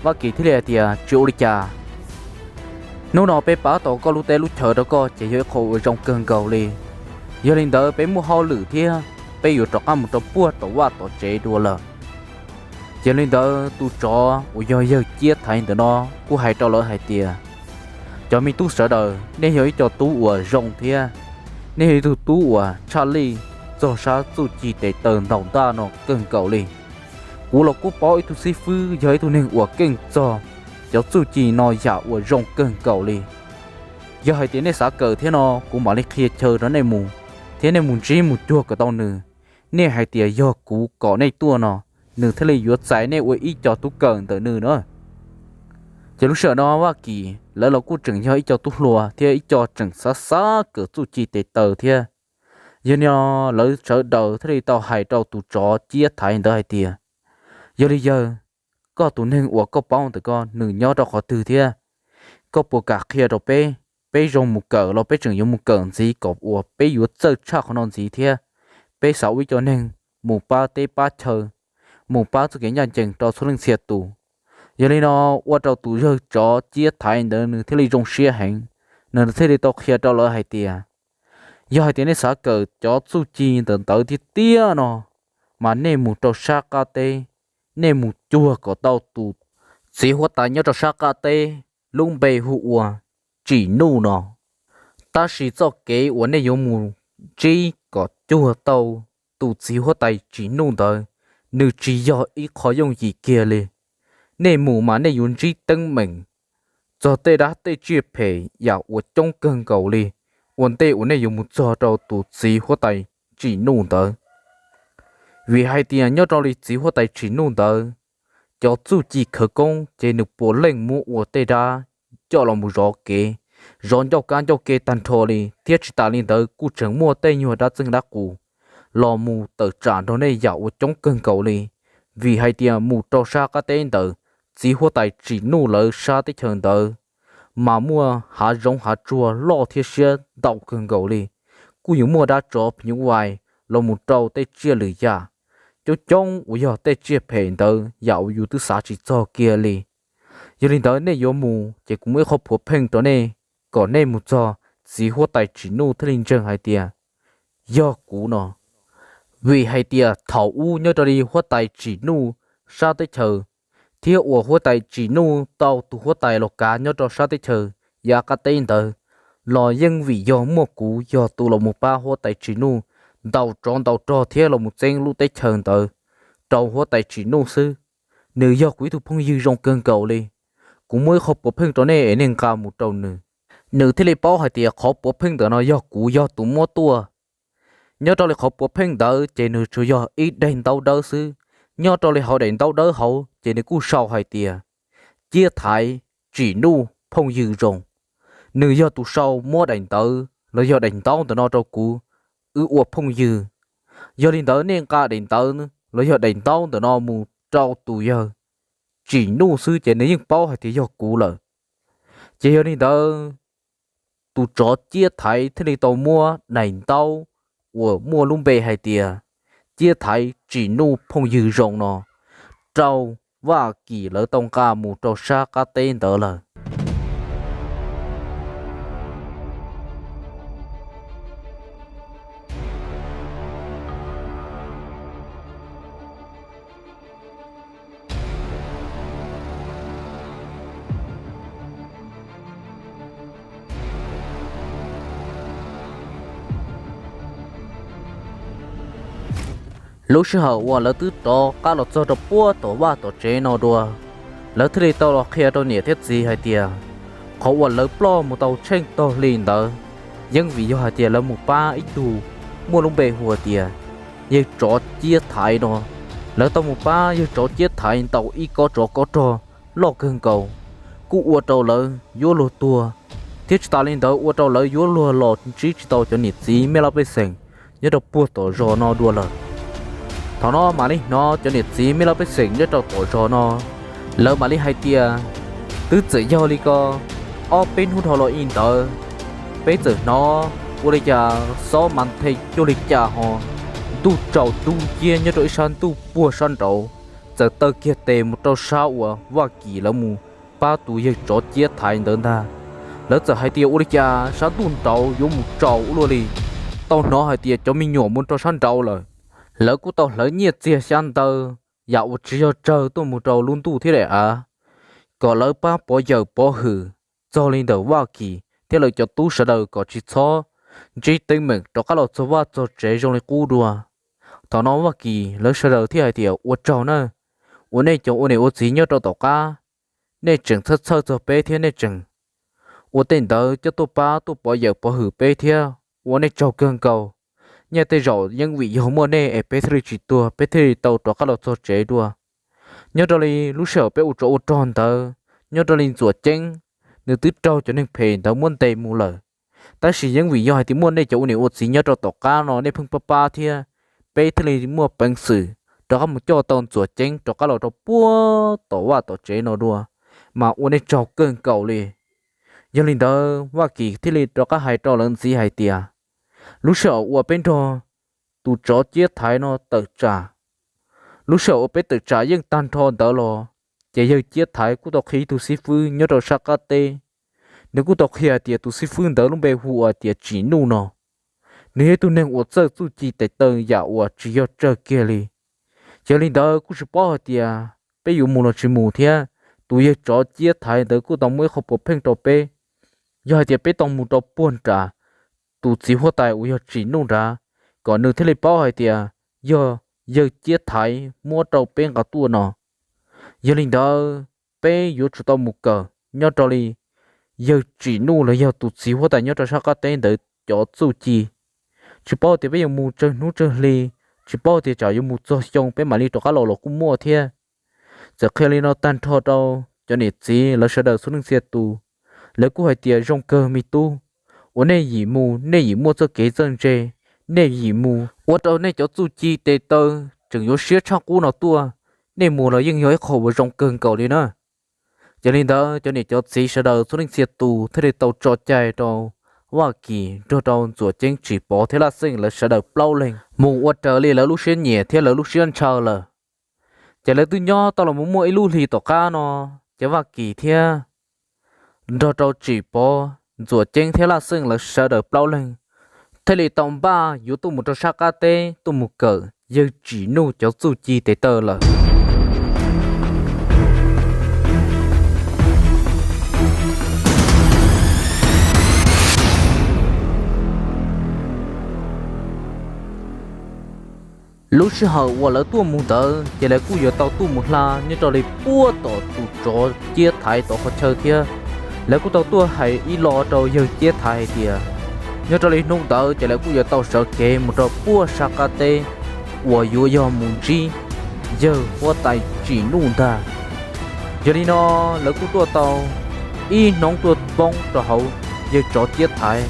Vaj Kim thiaj li hais tias, Tsis ua li cas, hnub no peb pab tau koj lub teb lub chaw rau koj ces yog ib qho uas zoo kawg nkaus li. Yog li ntawd peb muaj hauj lwm thiab, peb yuav rov qab mus rau puag tom vaj tom tsev dua lawm. Ces li ntawd tus tsov uas yog yawg Ciab Thaiv ntawm no kuj hais rau lawv hais tias, Cov me tub sawv daws, nej yog ib co tub uas zoo thiab nej yog ib tug tub uas tshaj lij txog sab txuj ci tes taw ntaus ntaj no kawg nkaus li. Kuv los kuj paub ib tug xib fwb yog ib tug neeg uas keej txog cov txuj ci no yam uas zoo kawg nkaus li. Yog hais tias nej xav kawm thiab no kuv mam li qhia chaw rau nej mus, thiab nej mus ntsib mus cuag kom tau nws. Nej hais tias yog kuv kom nej tuaj no, nws thiaj li yuav txais nej ua ib co tub kawm ntawm nws na. Ces lub sij hawm no Vaj Kim lawv los kuj tseem yog ib co tub hluas thiab ib co tseem xav xav kawm txuj ci tes taw thiab. Yog li no lawv sawv daws thiaj li tau hais rau tus tsov Ciab Thaiv ntawd hais tias, Yog li yawg, koj tus neeg uas koj paub ntawm koj nws nyob rau qhov twg thiab? Koj puas kam qhia rau peb, peb zoo mus kawm los peb tseem yuav mus kawm ntxiv kom uas peb yuav txawj tshaj qhov no ntxiv thiab peb xav ua ib co neeg mus pab teb pab chaw, mus pab txoj kev ncaj ncees rau txhua leej txhia tus. Yog li no ua rau tus yawg tsov Ciab Thaiv ntawd nws thiaj li zoo siab heev, nws thiaj li tau qhia rau lawv hais tias, Yog hais tias nej xav kawm cov txuj ci ntawm ntawd tiag tiag no, mas nej mus rau sab qab teb, nej mus cuag kom tau tus txiv huab tais nyob rau sab qab teb, lub npe hu ua Tsim Nuj no. Tab sis txoj kev uas nej yuav mus ntsib kom cuag tau tus txiv huab tais Tsim Nuj ntawd, nws tsis yog ib qho yooj yim kiag li. Nej mus mas nej yuav ntsib teeb meem txog tej dab tej tsiaj phem yam uas coob kawg nkaus li ua ntej uas nej yuav mus txog rau tus txiv huab tais Tsim Nuj ntawd. Vim hais tias nyob rau li txiv huab tais Tsim Nuj ntawd, cov txuj ci khawv koob ces nws puav leej muab ua tej dab coj los mus zov kev, zov ncauj kab ncauj ke tag nrho li, thiab tsis tas li ntawd kuj tseem muaj tej nyuag dab txeej dab qus los mus tawm tsam nrog nej yam uas coob kawg nkaus li. Vim hais tias mus rau sab qab teb ntawd, txiv huab tais Tsim Nuj lawv sab teb chaws ntawd mas muaj hav zoov hav tsuag loj thiab siab ntau kawg nkaus li. Kuj yuav muaj dab tsov phim nyuj vais los mus rau tej tsiaj lwm yam, coob coob uas yog tej tsiaj phem ntawd yam uas yus twb xav tsis txog kiag li. Yog li ntawd nej yuav mus ces kuv muaj ib qho puav pheej rau nej, kom nej mus txog txiv huab tais Tsim Nuj thiaj li ntseeg hais tias yog kuv no. Vim hais tias thaum ub nyob rau li huab tais Tsim Nuj sab teb chaws, thiab uas huab tais Tsim Nuj tau tus huab tais los kav nyob rau sab teb chaws yav qab teb ntawd, los yeej vim yog muaj kuv yog tus los mus pab huab tais Tsim Nuj ntaus tsov ntaus rog thiab los mus txeeb lub teb chaws ntawd rau huab tais Tsim Nuj xwb. Nws yog kuv ib tug phooj ywg zoo kawg nkaus li. Kuv muaj ib qho puav pheej rau nej es nej nqa mus rau nws, nws thiaj li paub hais tias qhov puav pheej ntawm no yog kuv yog tus muab tuaj. Nyob rau li qhov puav pheej ntawd ces nws tsuas yog ib daim ntaub dawb xwb. Nyob rau li hauv daim ntaub dawb hauv ces nws kuj sau hais tias, Ciab Thaiv Tsim Nuj phooj ywg zoo. Nws yog tus sau muab daim ntawv los yog daim ntaub ntawm no rau kuv, wb ua phooj ywg. Yog li ntawd nej nqa daim ntawv los yog daim ntaub ntawm no mus rau tus yawg Tsim Nuj xwb ces nws yeej paub hais tias yog kuv lawm. Ces yog li ntawd, tus tsov Ciab Thaiv thiaj li tau muab daim ntaub uas muaj lub npe hais tias Ciab Thaiv Tsim Nuj phooj ywg zoo no rau Vaj Kis lawv tau nqa mus rau sab qab teb ntawd lawm. Lub sij hawm uas lawv twb rov qab los txog rau puag tom vaj tom tsev no dua, lawv thiaj li tau los qhia rau niam thiab txiv hais tias qhov uas lawv ploj mus tau tsheej tog hli ntawd yeej vim yog hais tias lawv mus pab ib tug muaj lub npe hu tias yawg tsov Ciab Thaiv no. Lawv tau mus pab yawg tsov Ciab Thaiv ntaus ib kob tsov kob rog loj kawg nkaus, kuj ua rau lawv yuav luag tuag, thiab tsis tas li ntawd ua rau lawv yuav luag los ntsib tsis tau cov niam txiv mej laj pej xeem nyob rau puag tom zos no dua lawm. Thaum no mam li hnov cov niam txiv mej laj pej xeem nyob rau tom zos no, lawv mam li hais tias, twb txawm yog li ko, ob peb hnub dhau los ib ntawd, peb txawm hnov ua li cas xob mas the cuag li cas ho ntuj tsaus dub nciab nyob rau ib sab ntuj puag sab nraud, txawm taw kiag tes mus rau sab uas Vaj Kis lawv mus pab tus yawg tsov Ciab Thaiv ntawd ntag. Lawv txawm hais tias ua li cas sab ntuj nraud yuav mus tsaus ua luaj li, tau hnov hais tias cov me nyuam mus rau sab nraud lawm. Lawv kuj tau hlawv nyiaj txiag xyab ntawv yam uas tsis yog tsawg tuaj mus rau lub ntuj thiab daim av, kom lawv pab pov yawm pov hwm txog li ntawm Vaj Kis thiab lawv cov tub sawv daws kom tsis txhob ntsib teeb meem rov qab los txog vaj txog tsev zoo li qub dua. Thaum no Vaj Kis lawv sawv daws thiaj hais tias ua tsaug na, uas nej cov ua niam ua txiv nyob rau tom qab, nej tseem txhawj txhawj txog peb thiab nej tseem ua tej ntawd coj tuaj pab tuaj pov yawm pov hwm peb thiab, ua nej tsaug kawg nkaus. Nyaj tej zaum yeej vim yog muaj nej es peb thiaj li tsis tuag, peb thiaj li tau rov qab los txog tsev dua. Nyob rau li lub sij hawm peb ua tsov ua rog ntawd, nyob rau li Ntxuam Ceeb, nws twb raug cov neeg phem ntawd muab ntes mus lawm. Tab sis yeej vim yog hais tias muaj nej cov ua niam ua txiv nyob rau tom qab no nej pheej pab pab thiab, peb thiaj li muaj peev xwm rov qab mus coj tau Ntxuam Ceeb rov qab los rau puag tom vaj tom tsev no dua, mas ua nej tsaug kawg nkaus li. Yog li ntawd Vaj Kis thiaj li rov qab hais rau lawv ntxiv hais tias, lub sij hawm uas peb nrog tus tsov Ciab Thaiv no tawm tsam, lub sij hawm uas peb tawm tsam yeej tag nrho ntawd los, ces yawg Ciab Thaiv kuj tau qhia ib tug xib fwb nyob rau sab qab teb. Nws kuj tau qhia tias tus xib fwb ntawd lub npe hu ua tias Tsim Nuj no, nws yog ib tug neeg uas txawj txuj ci tes taw yam uas tsis yog tsawg kiag li. Yog li ntawd kuj tsis paub hais tias peb yuav mus los tsis mus thiab, tus yawg tsov Ciab Thaiv ntawd kuj tau muab ib qho puav pheej rau peb. Yog hais tias peb tau mus rau puag nram tus txiv huab tais uas yog Tsim Nuj nrad, kom nws thiaj li paub hais tias yog yawg Ciab Thaiv muab rau peb nqa tuaj no. Yog li ntawd, peb yuav tsum tau mus kawm nyob rau li yawg Tsim Nuj los yog tus txiv huab tais nyob rau sab qab teb ntawd cov txuj ci. Tsis paub tias peb yuav mus tsawg hnub tsawg hli, tsis paub tias tsam yuav mus txog xyoo peb mam li rov qab los los kuj muaj thiab. Txawm qhia li no tag nrho rau cov niam txiv lawv sawv daws txhua leej txhia tus, lawv kuj hais tias zoo kawg me tub, uas nej yim mus nej yim muaj txoj kev txawj ntse, nej yim mus ua rau nej cov txuj ci tes taw tseem yuav siab tshaj qub no tuaj, nej mus los yeej yog ib qho uas zoo kawg nkaus li na. Yog li ntawd cov niam cov txiv sawv daws txhua leej txhia tus thiaj li tau tso cai rau Vaj Kis nrog rau Ntxuam Ceeb, Tsim Pov thiab Laj Xeej lawv sawv daws plaub leeg mus ua raws li lawv lub siab nyiam thiab lawv lub siab ntshaw lawm. Ces lawv twb nyob tau los mus muaj ib lub hli tom qab no, ces Vaj Kis thiab nrog rau Tsim Pov, Ntxuam Ceeb thiab Laj Xeej lawv sawv daws plaub leeg thiaj li tau npaj yuav tuaj mus rau sab qab teb tuaj mus kawm yawg Tsim Nuj cov txuj ci tes taw lawm. Lub sij hawm uas lawv tuaj mus ntawd ces lawv kuj yuav tau tuaj mus hla nyob rau li puag tom tus tsov Ciab Thaiv tod qhov chaw thiab. Lawv kuj tau tuaj hais ib lo rau yawg Ciab Thaiv hais tias nyob rau li hnub ntawd ces lawv kuj yuav tau sawv kev mus rau puag sab qab teb uas yuav yog mus ntsib yawg huab tais Tsim Nuj ntag. Yog li no lawv kuj tuaj tau ib hnub tuaj poob rau hauv yawg tsov ciab thaiv.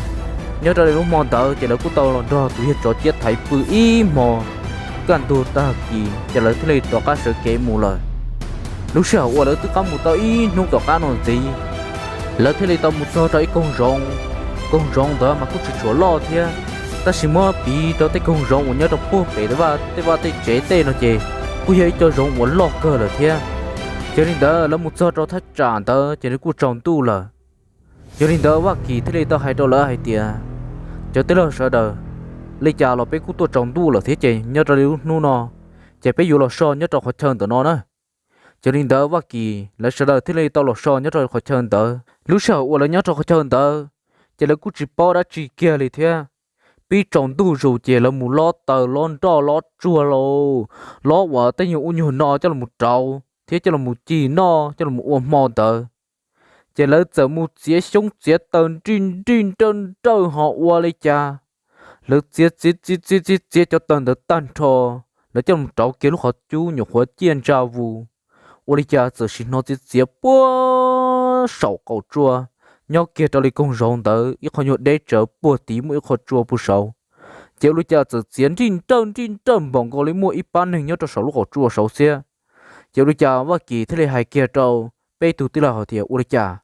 Nyob rau li lub hmo ntawd ces lawv kuj tau los nrog tus yawg tsov ciab thaiv pw ib hmo kaj ntug tag kis ces lawv thiaj li rov qab sawv kev mus lawm. Lub sij hawm uas lawv twb qab mus tau ib hnub tom qab no ntxiv, lawv thiaj li tau mus txog rau ib koog zoov. Koog zoov ntawd mas kuj tsis tshua loj thiab, tab sis muab piv rau tej koog zoov uas nyob rau puag pem tej vaj tej tsev tej no ces kuj yog ib co zoov uas loj kawg lawm thiab. Yog li ntawd lawv mus txog rau thaj tsam ntawd ces nws kuj tsaus ntuj lawm. Yog li ntawd Vaj Kis thiaj li tau hais rau lawv hais tias, cov tij laug sawv daws, li cas los peb kuj tuaj tsaus ntuj lawm thiab ces nyob rau li lub hnub no ces peb yuav los so nyob rau qhov chaw ntawm no na. Yog li ntawd Vaj Kis lawv sawv daws thiaj li tau los so nyob rau qhov chaw ntawd. Lub sij hawm uas lawv nyob rau qhov chaw ntawd ces lawv kuj tsis paub dab tsi kiag li thiab. Pib tsaus ntuj zus ces lawv mus lob taws lob nroj lob tsuag los, lob uas tej nyuag ub nyuag no coj los rauv thiab coj los ci noj coj los ua hmo ntawd. Ces lawv txawm mus txiav xyoob txiav taws nrij nrij nrawj nrawj ho ua li cas, lawv txiav txiav txiav txiav txiav txiav cov taws ntawd tag nrho, lawv coj los rauv kiag lub qhov cub nyuam qhuav ciaj ntsa vus. Ua li cas txawm sim hnov txiav txiav puag saum qaum tsua, nyob kiag rau li koog zoov ntawd ib qho nyuag deb tsawv puag tid muaj ib qho tsua puag saud. Ces ua li cas txawm txiav nrij nrawj nrij nrawj npaum nkaus li muaj ib pab neeg nyob rau saum lub qaum tsua saud xiab. Ces ua li cas Vaj Kis thiaj li hais kiag rau peb tug tij laug hais tias, ua li cas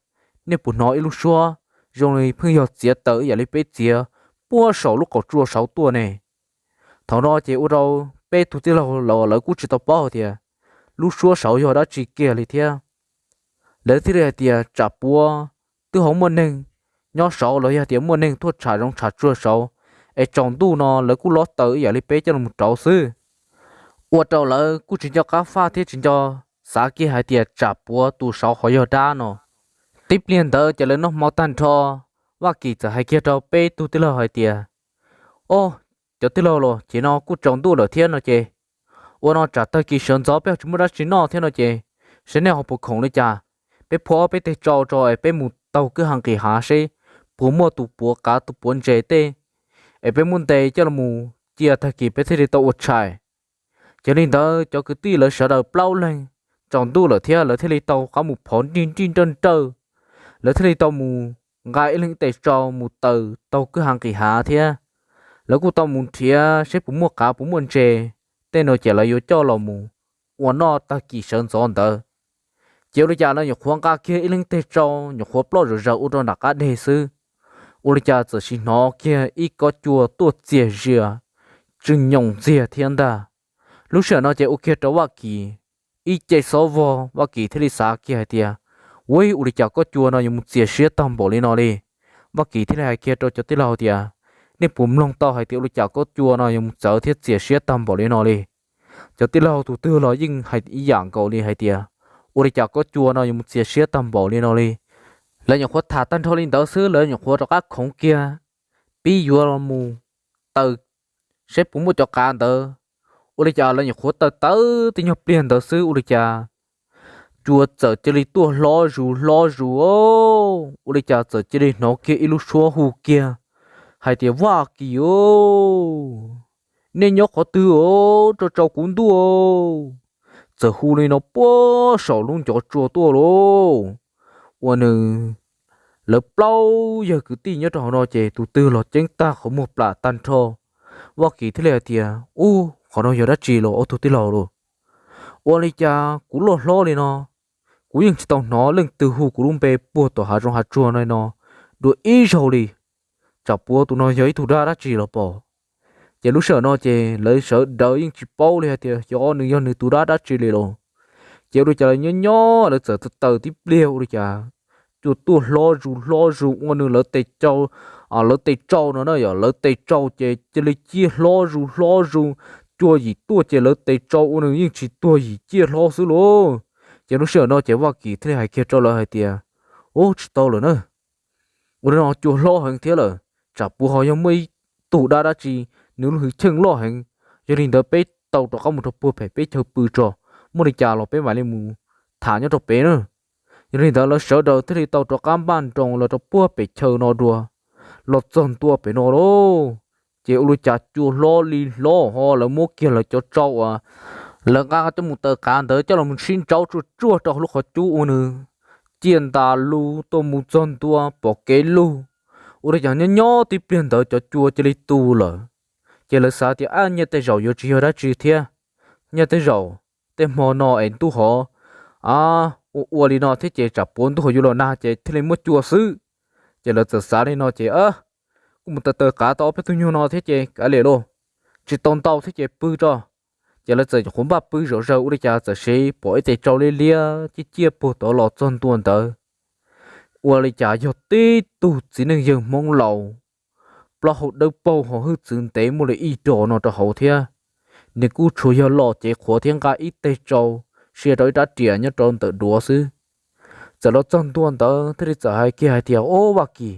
nej puas hnov ib lub suab zoo li pheej yog txiav taws ib yam li peb txiav puag saum lub qaum tsua saud tuaj ne? Thaum no ces ua rau peb tug tij laug los lawv kuj tsis tau paub hais tias lub suab saud yog dab tsi kiag li thiab. Lawv thiaj li hais tias tsam puav twb ho muaj neeg nyob saud los yog tias muaj neeg tuaj tsham zoov tsham tsuag saud, es tsaus ntuj no lawv kuj lob taws ib yam li peb coj los rauv xwb. Ua rau lawv kuj tsis nco qab faj thiab tsis nco xav kiag hais tias tsam puav tus saud ho yog dab no. Tib pliag ntawd ces lawv noj hmo tag nrho, Vaj Kis txawm hais kiag rau peb tug tij laug hais tias, o, cov tij laug los ces no kuj tsaus ntuj lawm thiab no ces, ua no tsam tag kis sawv ntxov peb ho tsis muaj dab tsi noj thiab no ces, seb nej ho puas khoom li cas, peb phuab peb tej tsau tso es peb mus taug kwj ha nqis hav seb puas muaj tus puav qav tus puav ntses tej, es peb muab ntes coj los cia tag kis peb thiaj li tau ua tshais. Ces li ntawd cov kwv tij lawv sawv daws plaub leeg, tsaus ntuj lawm thiab lawv thiaj li tau qab mus phov nrij nrij nrawj nrawj, lawv thiaj li tau mus nqa ib leeg tes tsau mus taws taug kwj ha nqis hav thiab. Lawv kuj tau mus nrhiav seb puas muaj qav puas muaj ntses tej no ces lawv yuav coj los mus ua noj tag kis sawv ntxov ntawd. Ces ua li cas lawv nyuam qhuav nqa kiag ib leeg teg tsau nyuam qhuav ploj zom zaws ua rau nram qab deg xwb, ua li cas txawm sim hnov kiag ib kob cua tuaj txias zias, tsw nyoos ntxiag thiab ntag. Lub sij hawm no ces ua kiag rau Vaj Kis ib ce xob vog, Vaj Kis thiaj li xav kiag hais tias, ua, ua li cas kob cua no yuav mus txias siab tag npaum li no li? Vaj Kis thiaj li hais kiag rau cov tij laug tias, nej puas mloog tau hais tias ua li cas kob cua no yuav mus txawv thiab txias siab tag npaum li no li? Cov tij laug tus twg los yeej hais ib yam nkaus li hais tias, ua li cas kob cua no yuav mus txias siab tag npaum li no li? Lawv nyuam qhuav tham tag nrho li ntawd xwb lawv nyuam qhuav rov qab khoov kiag, pib yuav los mus taws seb puas muaj cov qav ntawd. Ua li cas lawv nyuam qhuav taws tawv tib nyuag pliag ntawd xwb ua li cas cua txawm cia li tuaj hlob zus hlob zus, ua li cas txawm cia li hnov kiag ib lub suab hu kiag hais tias, Vaj Kis os, nej nyob qhov twg os, tso tsau kuv ntuj. Txawm hu li no puag saum lub ncov tsua tuaj lauj. Ua rau lawv plaub yawg kwv tij nyob rau hauv no ces tus twg los ceeb tag qhov muag plam tag nrho. Vaj Kis thiaj li hais tias, ub, qhov no yog dab tsi los ob tug tij laug lauj? Ua li cas kuv loj hlob li no, kuv yeej tsis tau hnov leej twg hu kuv lub npe puag tom hav zoov hav tsuag no no dua ib zaug li. Tsam puas tus no yog ib tug dab dab tsi los pom? Ces lub sij hawm no ces lawv sawv daws yeej tsis paub li hais tias xyov nws yog nws tus dab dab tsi li los. Ces ua li cas lawv nyob nyob lawv txawm taws tib pliag ua li cas cua tuaj hlob zus hlob zus ua rau lawv tes tsau, lawv tes tsau no na yog lawv tes tsau ces cia li ciaj hlob zus hlob zus. Cua yim tuaj ces lawv tes tsau ua rau yeej tsis tuag yim ciaj hlob xwb lauj. Ces lub sij hawm no ces Vaj Kis thiaj li hais kiag rau lawv hais tias, ub, tsis tau lawm na, ua li no cua hlob heev thiab lawm, tsam puas ho yog muaj ib tug dab dab tsi, nws lub hwj chim loj heev. Yog li ntawd peb tau rov qab mus rau puag pem peb chaw pw tso, muaj li cas los peb mam li mus tham nyob rau pem na. Yog li ntawd lawv sawv daws thiaj li tau rov qab npaj nroos los rau puag pem chaw no dua, los txog ntua pem no lauj. Ces ua li cas cua hlob li hlob ho lawv muab kiag lawv cov tsau uas Lawv nqa coj mus taws qav ntawd coj los sib ntsaub tsuaj tsuaj rau hauv lub qhov cub ua nws ciaj ntas lug tuaj mus txog ntua pom kev lug. Ua li cas nyob nyob tib pliag ntawd cov cua cia li tu lawm. Ces lawv xav tias, ab, nyiaj tej zaum yuav tsis yog dab tsi thiab, nyiaj tej zaum tej hmo no es ntuj hov ua ua li no thiab ces tsam puav ntuj hov yuav los nag ces thiaj li muab cua xwb. Ces lawv txawm xav li no ces, kuj mus taws taws qav tau ob peb tug nyuag no thiab ces kav liam lauj, tsis tau ntau thiab ces pw tso. Ces lawv txawm nyuam qhuav npaj pw zom zaws ua li cas txawm sim pom ib tes tsau liab liab ciaj ciaj puag tod los txog ntua ntawd. Ua li cas yog tib tug txiv neej yawg Hmoob laus, plaub hau dawb paug ho hwj txwv ntev muaj li ib dos no rau hauv thiab. Nws kuj tsuas yog los cev qhuav thiab nqa ib teg tsau sia rau ib rab riam nyob rau ntawm duav xwb. Txawm los txog ntua ntawd thiaj li txawm hais kiag hais tias, Ob, Vaj Kis,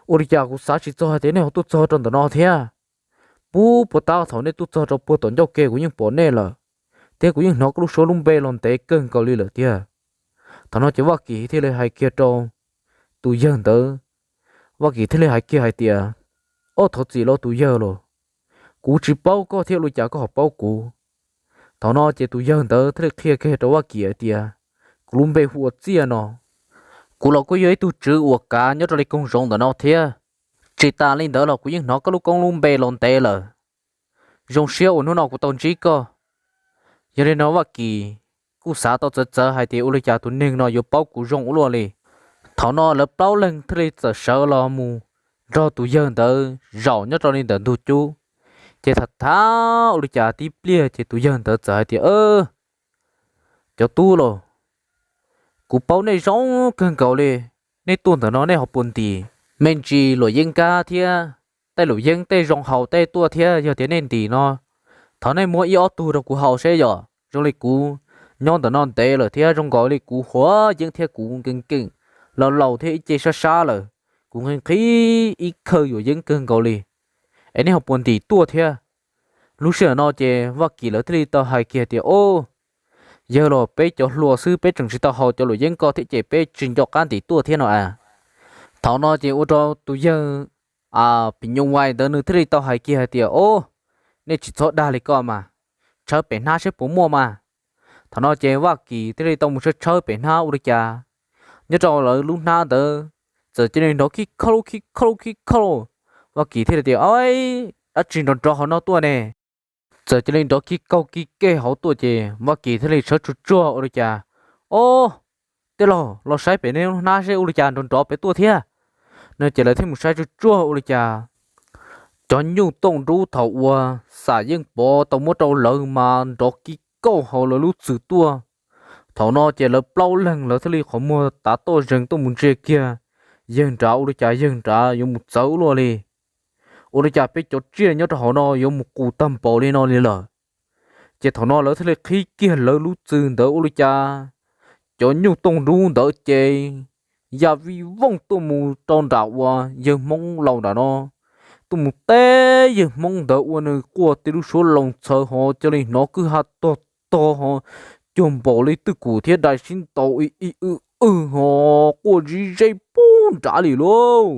ua li cas kuv xav tsis txog hais tias nej ho tuaj txog rau ntawm no thiab. Puag puas tab thaum nej tuaj txog rau puag tom ncauj ke kuv yeej pom nej lawm, thiab kuv yeej hnov koj lub suab lub npe los ntev kawg nkaus li lawm tiag. Thaum no ces Vaj Kis thiaj li hais kiag rau tus yawg ntawd, Vaj Kis thiaj li hais kiag hais tias, Ob, thov txim lauj tus yawg lauj, kuv tsis paub koj thiab ua li cas koj ho paub kuv? Thaum no ces tus yawg ntawd thiaj li qhia kiag rau Vaj Kis hais tias, Kuv lub npe hu ua Txiaj no. Kuv los kuj yog ib tug tswv uas kav nyob rau li koog zoov ntawm no thiab. Tsis tas li ntawd los kuv yeej hnov koj lub koob lub npe los ntev lawm. Zoo siab uas hnub no kuv tau ntsib koj. Yog li no Vaj Kis kuj xav tau txawv txawv hais tias ua li cas tus neeg no yuav paub kuv zoo ua luaj li. Thaum no lawv plaub leeg thiaj li txawm sawv los mus nrog tus yawg ntawd zaum nyob rau li ntawm ntug cub. Ces tham tham ua li cas tib pliag ces tus yawg ntawd txawm hais tias, Cov tub lauj, kuv paub nej zoo kawg nkaus li. Nej tuaj ntawm no nej ho puas ntim me ntsis luam yeeb nkab thiab tej luam yeeb tej zoo haus tej tuaj thiab? Yog tias nej ntim no, thov nej muab ib ob tug rau kuv haus seb yom. Zoo li kuv nyob ntawm no ntev lawm thiab zoo nkaus li kuv huav yeeb thiab kuv nkees nkees, laus laus thiab ib ce sab sab lawm. Kuv nqhis nqhis ib khawj luam yeeb kawg nkaus li, es nej ho puas ntim tuaj thiab? Lub sij hawm no ces Vaj Kis lawv thiaj li tau hais kiag tias, Ob, yawg los, peb cov hluas xwb peb tseem tsis tau haus cov luam yeeb ko thiab ces peb tsis nco qab ntim tuaj thiab no a. Thaum no ces ua rau tus yawg phim nyuj vais ntawd nws thiaj li tau hais kiag hais tias, Ob, nej tsis txhob dag li ko mas, tshawb pem hnab seb puas muaj mas. Thaum no ces Vaj Kis thiaj li tau mus tshawb tshawb pem hnab ua li cas nyob rau lawv lub hnab ntawd txawm cia li nrov khib khauj khib khauj khib khauj. Vaj Kis thiaj li tias, Dab tsi nrov nrov hauv no tuaj ne? Txawm cia li nrov khib khauj khib khauj hauv tuaj ces Vaj Kis thiaj li tshawb tsuag tsuag ua li cas, Ob, tij laug, los saib pem nej lub hnab seb ua li cas nrov nrov pem tuaj thiab. No ces lawv thiaj mus saib tsuag tsuag ua li cas cov nyuj tooj dub thaum uas Xam Yeej Pov tau muab rau lawv mas nrov khib khauj hauv lawv lub txwm tuaj. Thaum no ces lawv plaub leeg lawv thiaj li qhov muag tav toj zees tuaj mus ntsia kiag yawg nrad ua li cas yawg nrad yuav mus txawv ua luaj li. Ua li cas peb cov tsiaj nyob rau hauv no yuav mus qus tag npaum li no li lawm? Ces thaum no lawv thiaj li qhib kiag lawv lub txwm ntawd ua li cas cov nyuj tooj dub ntawd ces ya vij vooj tuaj mus rau nram uas yawg Hmoob laus nram no, tuaj mus teb yawg Hmoob ntawd ua nws quaj tib lub suab loo txhawv ho cia li hnov kwj ha tog tog ho cuag npaum li twj kum thiab dais sib ntaus ib ib wb wb ho quaj zib zeb puag nrad li lauj.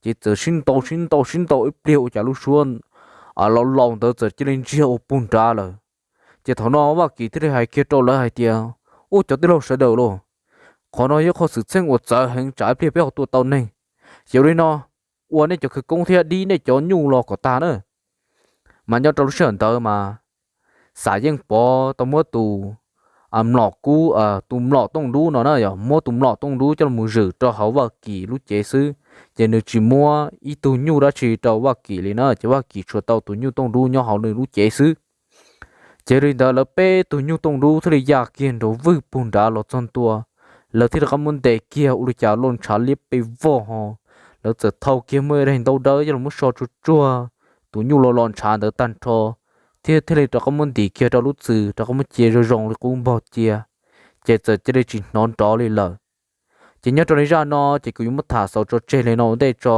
Ces txawm sib ntaus sib ntaus sib ntaus ib pliag ua cas lub suab laus laus ntawd txawm cia li ntsiag ua puag nrad lawm. Ces thaum no Vaj Kis thiaj li hais kiag rau lawv hais tias, Ub, cov tij laug sawv daws lauj, qhov no yog qhov xwm txheej uas txawv heev tsam ib pliag peb ho tua tau neeg. Ces ua li no, ua nej cov khawv koob thiab dib nej cov nyuj los kom tag na. Mas nyob rau lub sij hawm ntawd mas Xam Yeej Pov tau muab tus mlom kub, tus mlom tooj dub no na, yog muab tus mlom tooj dub coj los zwm rau hauv Vaj Kis lub cev xwb, ces nws tsis muab ib tug nyuj dab tsi rau Vaj Kis li na, ces Vaj Kis tshuav tau tus nyuj tooj dub nyob hauv nws lub cev xwb. Ces li ntawd lawv peb tug nyuj tooj dub thiaj li ya kiag nraum vwj puag nrad los txog ntua, lawv thiaj li rov qab muab ntes kiag ua li cas loj ntshav liab pes vog ho. Lawv txawm thau kiag muaj ib daim ntaub dawb coj los muab so tsuag tsuag tus nyuj los los ntshav ntawd tag nrho, thiab thiaj li rov qab muab ntim kiag rau lub txwm rov qab muab cia zoo zoo li qub npog cia, ces txawm cia li tsis hnov nrov li lawm. Ces nyob rau li zaj no ces kuv yuav muab tham xaus tso tseg li no ua ntej tso.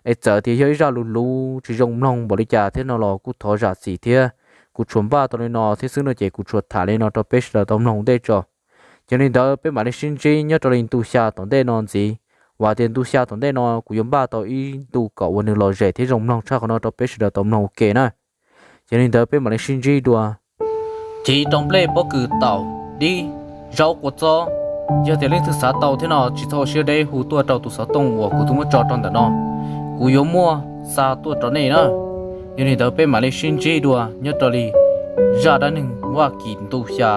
Es txawm tias yog ib zaj lus luv tsis zoo mloog npaum li cas thiab no los kuj thov zam txim thiab. Kuv tsuas npaj tau li no thiab xwb no ces kuv tsuas tham li no rau peb sawv daws tau mloog ua ntej tso. Ces li ntawd peb mam li sib ntsib nyob rau li ntu xya tom ntej no ntxiv, vam tias ntu xya tom ntej no kuv yuav npaj tau ib ntu kom uas nws lom zem thiab zoo mloog tshaj qhov no rau peb sawv daws tau mloog ua ke na. Ces li ntawd peb mam li sib ntsib dua. Chiv rau nplej pob kws taum dib zaub kua txob. Yog tias leej twg xav tau thiab no tsis txhob ua siab deb hu tuaj rau tus xov tooj uas kuv twb muab tso rau ntawm no. Kuv yuav muaj xa tuaj rau nej na. Yog li ntawd peb mam li sib ntsib dua nyob rau li zaj dab neeg Vaj Kis ntu xya